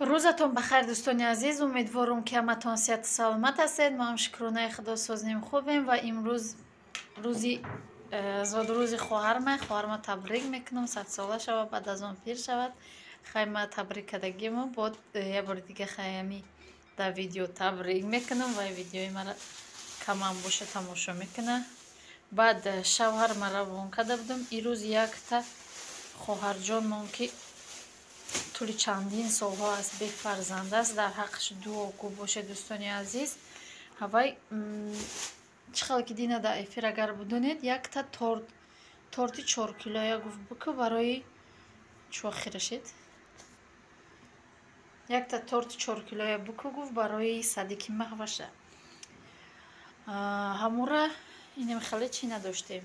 Рӯзатон ба хайр, дӯстони азиз. Умедворум, ки ҳаматон сиҳату саломат ҳастед. Мо ҳам, шукронаи Худо, созем, хубем. Ва имрӯз рӯзи зодрӯзи хоҳарма. Хоҳарма табрик мекунам, 100 сола шавад, баъд аз он пир шавад. Хай, ма табрик кардагимо, бод як бори дига хаями дар видео табрик мекунам ва видеои мара камам боша, тамошо мекуна. Баъд шавҳар мара вон карда будам. Ирӯз якта хоҳарҷонмон, ки тӯли чандин солҳо аст бефарзанд аст, дар ҳаққаш дуогӯ бошед, дӯстони азиз. Ҳавай чӣ хел ки дина дар эфир агар будонед, якта торт, торти 4 килоя гуфт, буку барои чӯ. Охирашед, якта торти 4 килоя буку, гуфт, барои садики Маҳваша. Ҳамура инем хеле чӣ надоштем,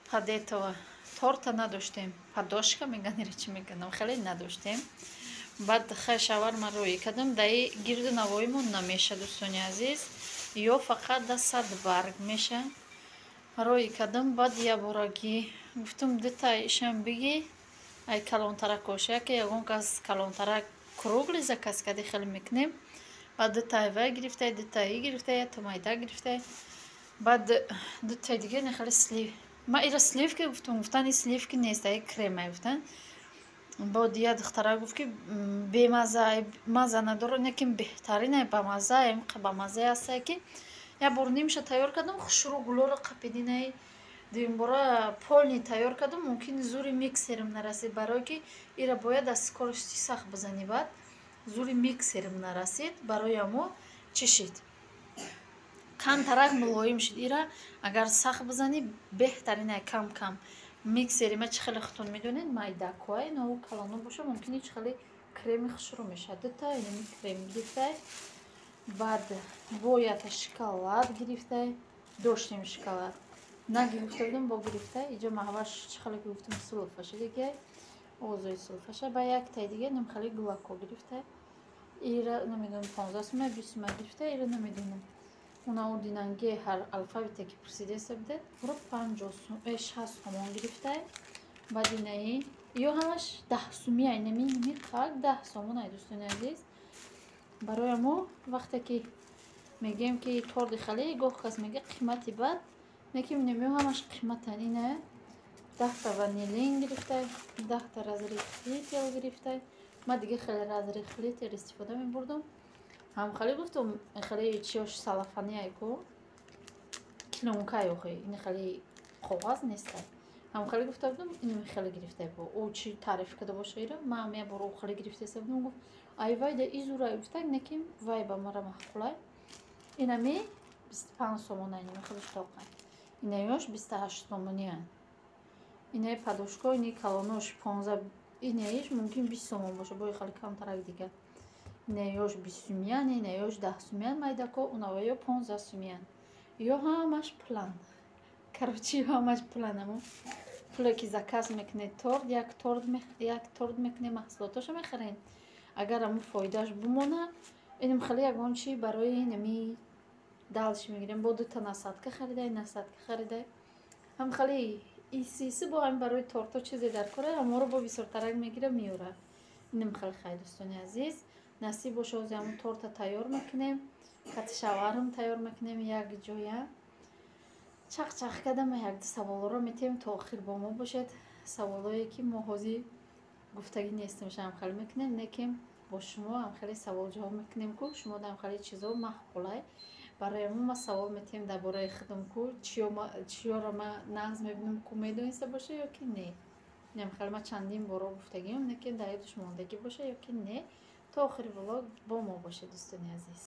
падетова торта надоштем, подошка меган ира, чӣ меганам, хеле надоштем. Баъд хай, шавар ман роӣ кардам. Даи гирду навоимон намеша, дӯстони азиз, ё фақат да сад барг меша. Роӣ кардам. Баъд яборагӣ гуфтам, дута ишам биги, ай калонтаракош, яке ягон кас калонтарак круглый заказ карди, хеле мекунем. Баъд дутаи вай гирифтай, дутаи гирифтай, якта майда гирифтай, баъд дутаи дига хеле слив. Ма ира сливки гуфтам, гуфтан, и сливки нест, ай кремай, гуфтан. Бо дия духтара гуфт, ки бемаза, маза надорад, лекин беҳтарин, бамаза, бамазае ҳастае, ки як бор нимша тайёр кардам, хушрӯ гулоро қапидинай. Дуюмбора полный тайёр кардам, мумкин зури миксерам нарасид, барое ки ира бояд аз скорости сахт бизанӣ. Баъд зури миксерам нарасид, барои амо чӣ шид, камтарак мулоим шуд. Ира агар сахт бизанӣ, беҳтарина. Кам кам миксери ма, чӣ хеле худтон медонед, майдакҳои наву калоно боша, мумкин ҳеч хеле креми хушрӯ мешавад. Дута инами крем гирифтай, баъд боята шоколад гирифтай. Доштем шоколад, нагирифта будам, бо гирифтай. Иҷо Маҳваш, чӣ хеле ки гуфтам, сулфаша дига, озои сулфаша. Ба яктай дига ним хеле гулако гирифтай. Ира намедонам, 15 сума, 20 сума гирифтай, ира намедонам. Уна динанги ҳар алфавите ки пурсидеста буде, уро 50 сум, 60 сомон гирифтай. Баъд инаи ё ҳамаш 10 сумия, инами ними қак 10 сомон ай, дӯстони азиз. Барои мо вақте ки мегӯем, ки торди хали, гоҳ кас мега, қимати бад, лекин инамиё ҳамаш қиматан. Ина 10 та ванилин гирифтай, 10 та разрыхлитель гирифтай. Ма дига хеле разрыхлитель истифода мебурдам. Ҳам хеле гуфтам, хеле чиёш салафани ку, плёнкай, охи ин хеле коғаз нестай. Ҳам хеле гуфта будам, ин хеле гирифтай, бо ӯ чи таъриф карда боша, ира ман як бор ӯ хеле гирифтаиста будам. Гуфт, ай вай да изура, гуфта, неким вай ба мара маъқулай. Инами 25 сомона, инами хеле тоқай. Инаёш 28 сомониан. Инаи подошко, ини калонош 15, инаиш мумкин 20 сомон боша, бои хеле камтарак дига. Инаёш 20 сумиян, инаёш 10 сумиян майдако, унаваё 15 сумиян. Ё ҳамаш план. Короче, ё ҳамаш план, амо пуле ки заказ мекунед торт, як торт мекунед, маҳсулотошо мехаред. Агар амо фоидааш бумона, инам хеле ягон чи барои нами дальше мегирем. Бо дута насадка харидай, насадка харидай. Ҳам хеле исиси бо ҳам барои тортҳо чизе дар кора, ҳаморо бо бисёртарак мегира, меёра. Инам хеле хай, дӯстони азиз, насиб боша, ози ҳамон торта тайёр мекунем, кати шаварам тайёр мекунем як ҷоя. Чақ-чақ кардам, якду саволҳоро метиҳем. То охир бо мо бошед. Саволҳое ки мо ҳозир гуфтагӣ нестем, шам хеле мекунем, лекин бо шумо ҳам хеле савол ҷавоб мекунем, ку шумо ҳам хеле чизо маъқулай. Барои мо ма савол метиҳем дар бораи худам, ку чиёро ма нағз мебинам, ку медониста боша ё ки не. Инам хеле ма чандин боро гуфтагиам, лекин дар ёдаш мондагӣ боша ё ки не. То охири влог бо мо бошед, дӯстони азиз.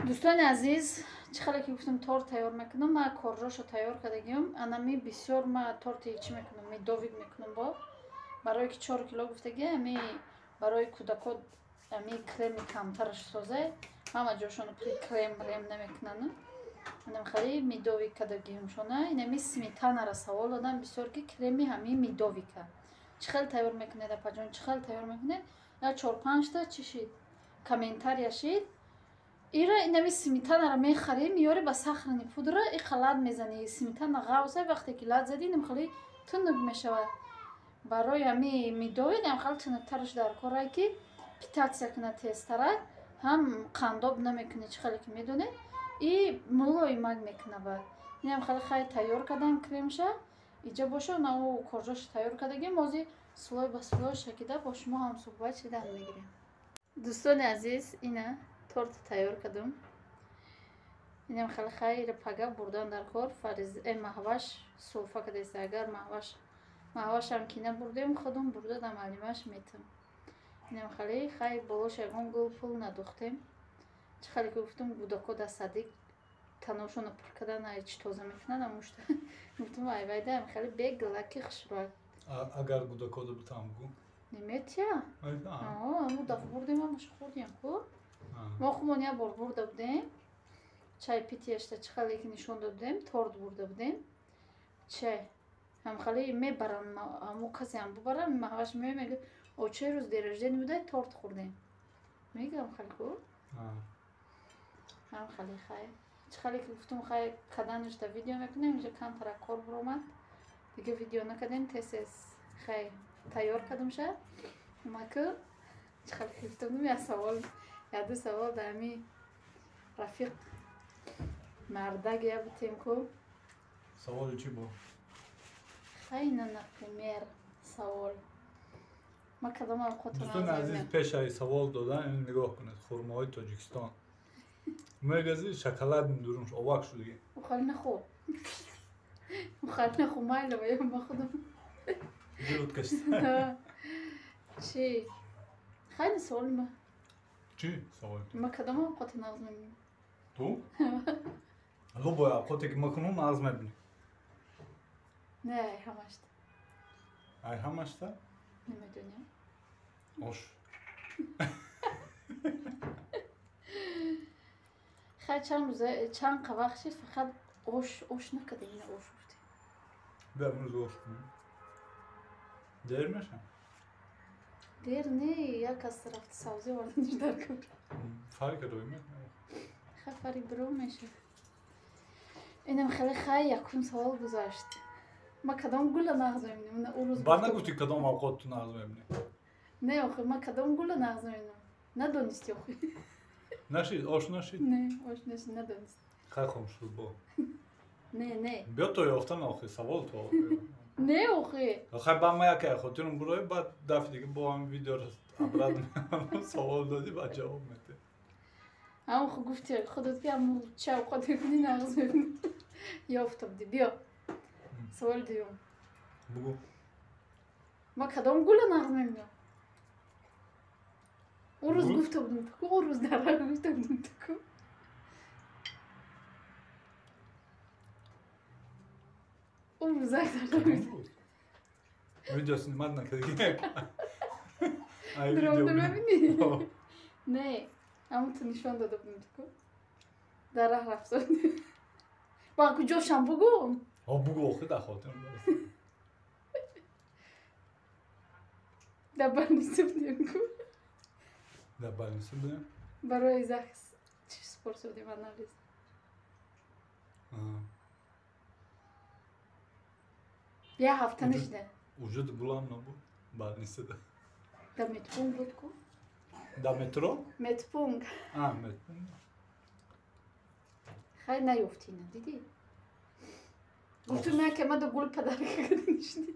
Дӯстони азиз, чӣ хеле ки гуфтам, торт тайёр мекунам. Ма коржошо тайёр кардагиам. Анами бисёр ма торти чӣ мекунам, медовик мекунам, бо барое ки 4 кило гуфтаги, ами барои кӯдако ами креми камтараш созай, ҳама ҷошоно при крем рем намекунану. Инам хеле медовик кардагиамшона. Инами сметанара савол додам бисёр, ки креми ҳами медовика чӣ хел тайёр мекунед, апаҷон, чӣ хел тайёр мекунед? Я чор панҷта чӣ шид, комментария шид. Ира инами сметанара мехарӣ, меёри, ба сахарный пудра иқа лад мезанӣ, сметана ғавза. Вақте ки лад задӣ, инам хеле тунук мешавад. Барои ҳами медовид ам хел тунуктараш дар корае ки питатсия кунад тезтарак, ҳам қандоб намекунӣ, чӣ хеле ки медонед, и мулоимак мекуна. Баъд инам хеле хай тайёр кардам кремша. Иҷа боша на ӯ коржоша тайёр кардагим, ҳозир слой ба слой шакида бо шумо ҳам суҳбат шидан мегирем. Дӯстони азиз, ина торт тайёр кардам. Инам хеле хайр пага бурдан дар кор. Фариз маҳваш сулфа кардааст. Агар маҳвашам ки набурдем, худам бурда дар маълимаш метам. Инам хеле хай болош ягон гул пул надухтем. Чӣ хеле ки гуфтам, гудако дар садик таношонро пур кардан, ай чӣ тоза мекунанд, амушта гуфтам айвайда хеле беглаки хушрӯяк. Агар гудакода бутам бугу? Неметия? Аму дафъа бурдем, ҳамаша хӯрдем ку. Мо хумон як бор бурда будем. Чай питияшта чӣ хеле ки нишон додем, торт бурда будем. Чай ҳам хеле мебарам, ҳаму касе ҳам бубарам, маҳваш меояд, мегӯяд, о чай рӯз день рождения буда, торт хӯрдем. Мегӯям хеле ку? Ҳам хеле хай. Чӣ хеле ки гуфтам, хай каданашда видео мекунем, инҷа камтара кор буромад. Дига видео накардем, тез-тез хай тайёр кардамша. Маку чӣ хеле ки гуфтам, як савол, як ду савол дар ҳами рафиқ мардак я бутем ку. Саволи чӣ бо? Хайна, например, савол. Ма кадом авқотро Дӯстони азиз, пешаи савол додан ин нигоҳ кунед, хурмоҳои Тоҷикистон. Мегази шоколад дурунш овак шудиги. Ухали нахӯр. Ухали нахӯр, майлова, ё ма худам. Ҷуд кашта. Чӣ? Хайна саволи ма. Чӣ саволи ту? Ма кадом авқотро нағз мебинам? Ту? Любой авқоте ки ма кунам нағз мебинӣ. Не, ай ҳамашта. Ай ҳамашта? Намедоням. Ош. Хай чанд рӯза, чанд вақт шид, фақат ош, ош накардем, ина ош гуфтем. Бия имрӯз ош кунем. Дер меша? Дер не, як кас рафта савзӣ оварданиш дар кор. Фарика доим мекунад. Хай фарик биров мешавад. Инам хеле хай якум савол гузашт. Ма кадом гула нағз мебинам? На ӯ рӯз Баъд нагуфтӣ кадом авқот ту нағз мебинӣ? Не, охи, ма кадом гула нағз мебинам? Надонисти, охи. Нашид, ош нашид? Не, ош нашид, надонист. Хай хом шуд бо. Не, не. Биё то ёфтан, охи, савол то. Не, охи. Хай ба ма яке хотирам бурой, баъд дафъи дига бо ҳам видеоро обратно савол додӣ, баъд ҷавоб медиҳ. Ам ху гуфти худат ки ам чӣ авқот мекунӣ нағз мебинӣ. Ёфта будӣ, биё. Саволи дуюм. Бугу. Ма кадом гула нағз мебинам? Ӯ рӯз гуфта будам таку, ӯ рӯз дар раҳ гуфта будам таку. Ӯ рӯзак дар раҳ гуфта. Видео снимать накарди. Ай Дуром видео. мебинӣ? Не, ҳамун ту нишон дода будам таку. Дар раҳ рафта будем. Ба куҷошам бугум? О, бугу, охи, дар хотирам барост. Дар больница будем ку. Дар больница будем? Барои ЗАГС чӣ супорса будем анализ. Як ҳафта нашида. Уҷуд гулам набуд больницада. Дар медпункт буд ку? Дар метро? Медпункт. А, медпункт. Хай наёфтӣ ина, дидӣ? Гуфтум яке мада гул подарка карда нишидӣ.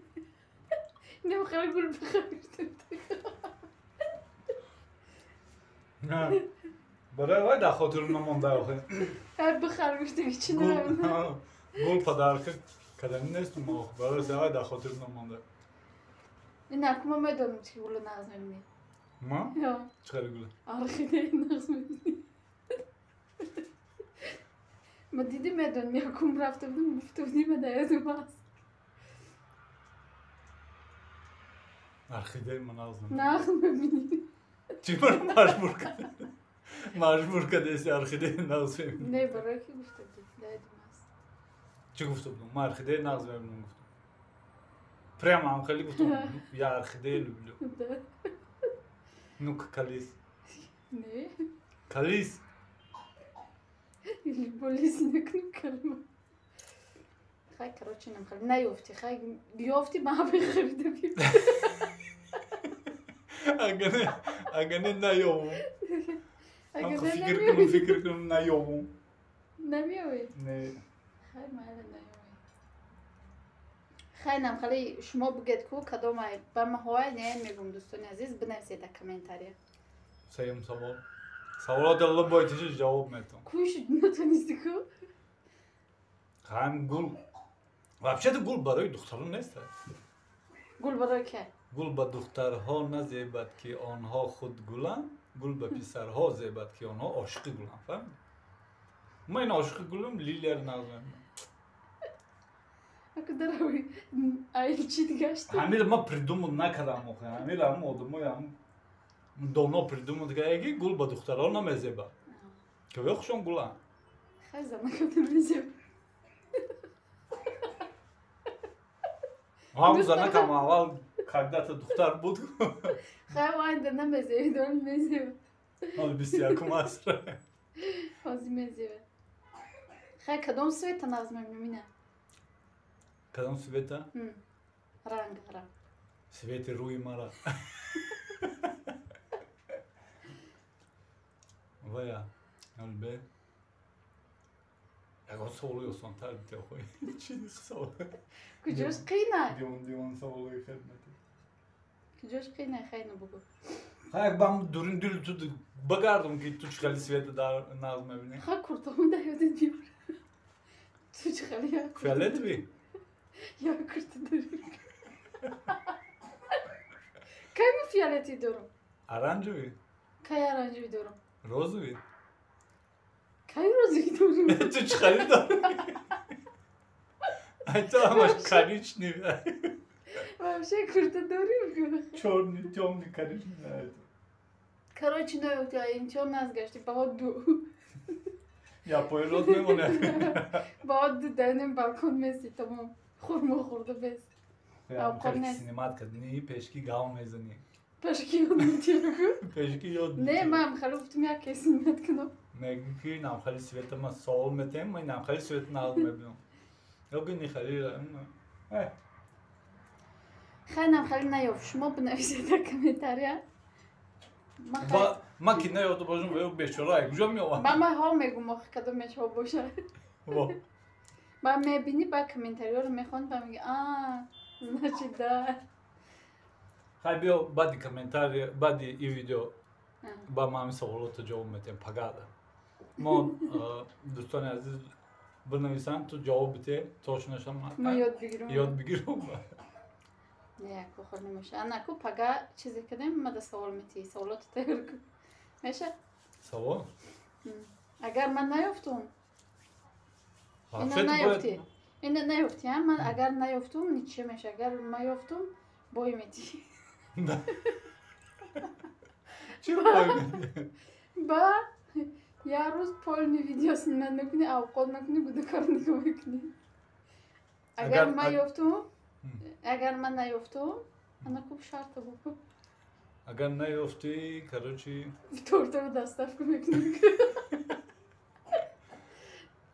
Инам хеле гул бихаридем. Барои вай дар хотирам намонда, охи. Ҳар бихар гуфтем, чӣ намонда. Гул подарка кардани нестум, охи. Барои вай дар хотирам намонда. Ин акума медонам чӣ гула нағз мебинӣ. Ма? Чӣ хеле гула? Орхидея нағз мебинӣ. Ма дидӣ медонам, якум рафта будем, гуфта будӣ, ма дар ёдам аст. Орхидея ма нағз намебинам. Нағз мебинӣ. Чӣ маро маҷбур кард? Маҷбур кардеси орхидея нағз мебинӣ? Не, барои ки гуфта будӣ, дар ёдам аст. Чӣ гуфта будам? Ман орхидея нағз мебинам гуфтам. Прямо ҳам хеле гуфтам, я орхидея люблю. Да. Ну-ка, колись. Не. Колись. Болис накунем калима. Хай, короче, нам хали наёфти, хай ёфти, ма харида би. Агар не наёвум. Фикр кунам, наёвум. Намеёвӣ? Не. Хай, майла, наёвӣ. Хай, нам хали шумо бигӯед, ку кадомай ба маҳоай не мегум, дӯстони азиз, бинависед дар комментария. Сеюм савол. Саволоти любой чизи ҷавоб метавон. Куш натонисти ку? Хайм гул. Вообще-то гул барои духтарон нест. Гул барои ке? Гул ба духтарҳо назебад, ки онҳо худ гуланд, гул ба писарҳо зебад, ки онҳо ошиқи гуланд. Фаҳмидӣ? Ман ин ошиқи гулам, лилияро нағз мебинам. Аку дарави айлчит гашти. Ҳамира ман придумал накардам охи. Ҳамира ҳам одамои ҳам доно придумал карда, ки гул ба духтарҳо намезебад. Ки ве хушон гуланд. Хай, занакам намезеб. Ҳам занакам аввал когда-то духтар буд. Хай, оянда намезеб, дор мезеб. Ҳоли 21-ум аср. Ҳозир мезеб. Хай, кадом цвета нағз мебинем ина? Кадом цвета? Ранг, ранг. Цвети рӯи мара. Вая, албе. Ягон саволи осонтар бите охой. Чи савол? Куҷош қийнай? Дивон дивон саволои хидмати. Куҷош қийнай, хай, ну бугӯ. Хай, бам дурин дили ту багардум, ки ту чӣ хели цвета дар нағз мебинӣ. Хай, куртамо да ёдат биёр. Ту чӣ хели як курта? Фиолетовый? Як курта дорӣ. Кай ма фиолетовый дорам? Оранжевый? Кай оранжевый дорам? Розовый? Кай розовый дорам? Ту чӣ хели дорӣ? Ай, ту ҳамаш коричневый. Вообще курта дорӣ? Чёрный, тёмный, коричневый. Короче, наёфти, имтиҳон назгашти, баҳо ду. Я пои рот мемонад. Баҳо ду, дар балкон меси, тамом. Хурмо хӯрда бес. Авқот нест. Снимать кардни, пешки гав мезанӣ. Пешки ёд метиҳ. Пешки ёд. Не, ман хали гуфтам, як ке снимать кунам. Мегӯ, ки нам хали цвета ма савол метем, ман нам хали цвет нағз мебинам. Ё ки ни хали. Э. Хай, нам хали наёфт. Шумо бинависед дар комментария. Ман ки наёфта бошам, ё бечора куҷо меовам? Ба ман ҳо мегум, охи кадомеш ҳо бошад. Ба мебинӣ, ба комментариёро мехонӣ, ба меги, а значит, да. Хай, биё, баъди комментария, баъди и видео ба ма ҳамин саволото ҷавоб метиҳем пагада. Мо, дӯстони азиз, бинависанд, ту ҷавоб бите, точнашам ма ёд бигирам. Ёд бигирам. Не, ку хор намеша. Ана ку пага чизе кардем, ма да савол метиҳӣ, саволото тайёр кун. Меша? Савол? Агар ман наёфтум, ина наёфтӣ. Ина наёфтӣ, а ман агар наёфтум, ниче меша. Агар ма ёфтум, бой метиҳӣ. Чӣ бой метиҳӣ? Ба як рӯз полный видео снимать мекунӣ, авқот мекунӣ, гудакор нигоҳ мекунӣ. Агар ман ёфтум, агар ман наёфтум, ана куб шарта бу. Агар наёфтӣ, короче, тортаро доставка мекунӣ.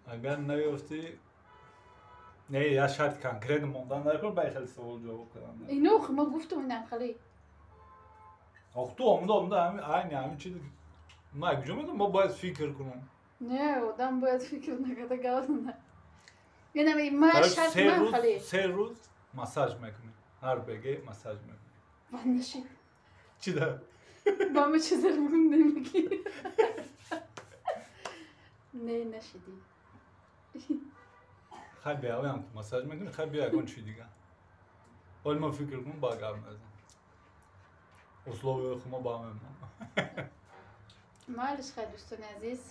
Агар наёфтӣ, не, я шарт конкретно мондан накун, бай хеле савол ҷавоб кардан. Ино ма гуфтум, инам хеле. Ох, ту омада омада ҳами айни ҳамин чиз ма куҷо медонам, ма бояд фикр кунам. Не, одам бояд фикр накарда гап на. Инам ма шарт ман хеле. 3 рӯз массаж мекунӣ. Ҳар беге массаж мекунӣ. Ваннаши. Чӣ да? Ба ма чизер мекунӣ, намегӣ. Не, нашидӣ. Хай, биявам массаж мекунӣ, хай, биё, ягон чи дига. Ҳоли ма фикр кунам, ба гап мезанам. Условияи хума ба мемонам. Майлиш, хай, дӯстони азиз.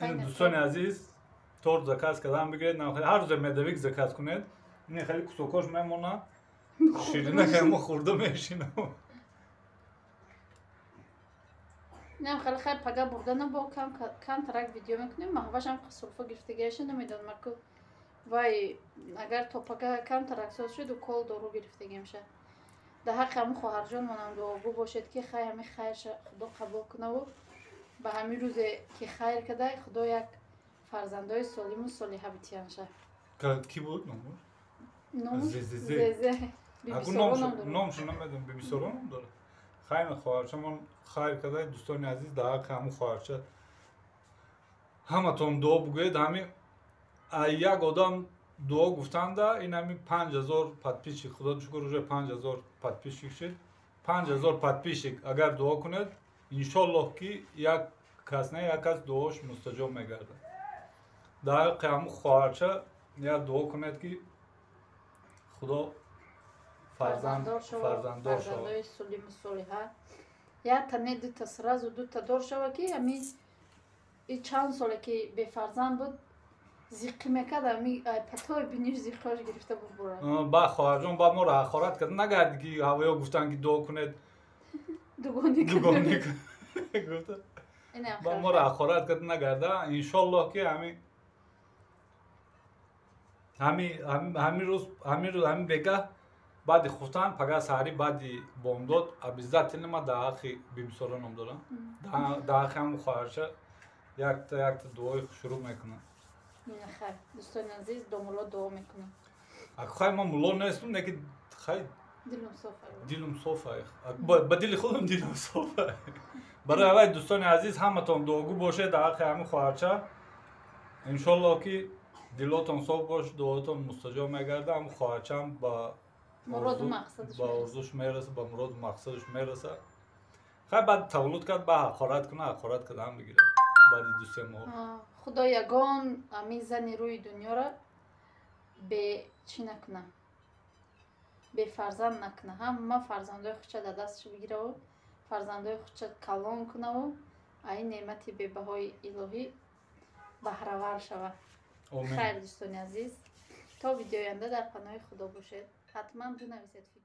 Дӯстони азиз, торт заказ кардан бигиред, ҳар рӯзе медовик заказ кунед. Ин хеле кусокош мемонад. Ширина мо хӯрда мешинам. Нам хеле, хай, пага бурдана бо кам камтарак видео мекунем. Маҳвашам сулфа гирифтагиаша намедонам, ку вай агар то пага камтарак соз шуд, укол дору гирифтагиамша. Дар ҳаққи ҳамун хоҳарҷонмонам дуогӯ бошед, ки хай, ҳамин хайрша Худо қабул кунаву ба ҳамин рӯзе ки хайр кадай, Худо як фарзандои солиму солиҳа битиянша. Ки буд номуш? Номуш? Зе. Зе. Бибисоро ном дорад. Номшо намедонам, Бибисоро ном дорад. Хайр, хоҳарчамон хайр карда, дӯстони азиз, дар ҳаққи ҳамун хоҳарча ҳаматон дуо бугӯед. Ҳами як одам дуо гуфтанда ин ҳами 5000 подписчик, худо шукр, уже 5000 подписчик шид. 5000 подписчик агар дуо кунед, иншоллоҳ, ки як кас не, як кас дуош мустаҷоб мегардад. Дар ҳаққи ҳамун хоҳарча як дуо кунед, ки худо фарзанддор фарзанддор шавад. Фарзандои солиму солиҳа. Якта не, дута, сразу дута дор шава, ки ами и чанд соле ки бефарзанд буд, зиққӣ мекард, ами патои биниш зиққиҳош гирифта бубурад. Ба хоҳарҷон, ба моро ҳақорат кард, нагарди, ки ҳавоё гуфтанд, ки дуо кунед. Дугони. Дугони гуфта ба моро ҳақорат кард, нагарда. Иншоллоҳ, ки ҳами рӯз, ҳами бегаҳ, баъди хуфтан, пага саҳарӣ, баъди бомдод обязательно ма дар ҳаққи Бибисоро ном дорам, дар ҳаққи ҳамун хоҳарча якта якта дуои шурӯъ мекунам. Хайр, дӯстони азиз, домулло дуо мекунам. Хай, ман мулло нестум, неки хай. Дилум соф. Дилум соф, ба дили худам дилум соф. Барои аввай, дӯстони азиз, ҳаматон дуогӯ бошед дар ҳаққи ҳамин хоҳарча. Иншоллоҳ, ки дилотон соф бош, дуотон мустаҷоб мегарда, ҳамун хоҳарчаам ба ба орзуш мераса, ба муроду мақсадаш мераса. Хай, баъд таваллуд кард, ба ҳақорат куна, ҳақорат кардаам бигирад баъди 2-3 моҳ. Худо ягон ҳамин зани рӯи дунёра бе чӣ накуна, бефарзанд накуна. Ҳама фарзандои худша дар дасташ бигираву фарзандои худша калон кунаву ай неъмати бебаҳои илоҳӣ баҳравар шава. Хайр, дӯстони азиз, то видеои оянда дар паноҳи Худо бошед. Ҳатман бинависед фикр.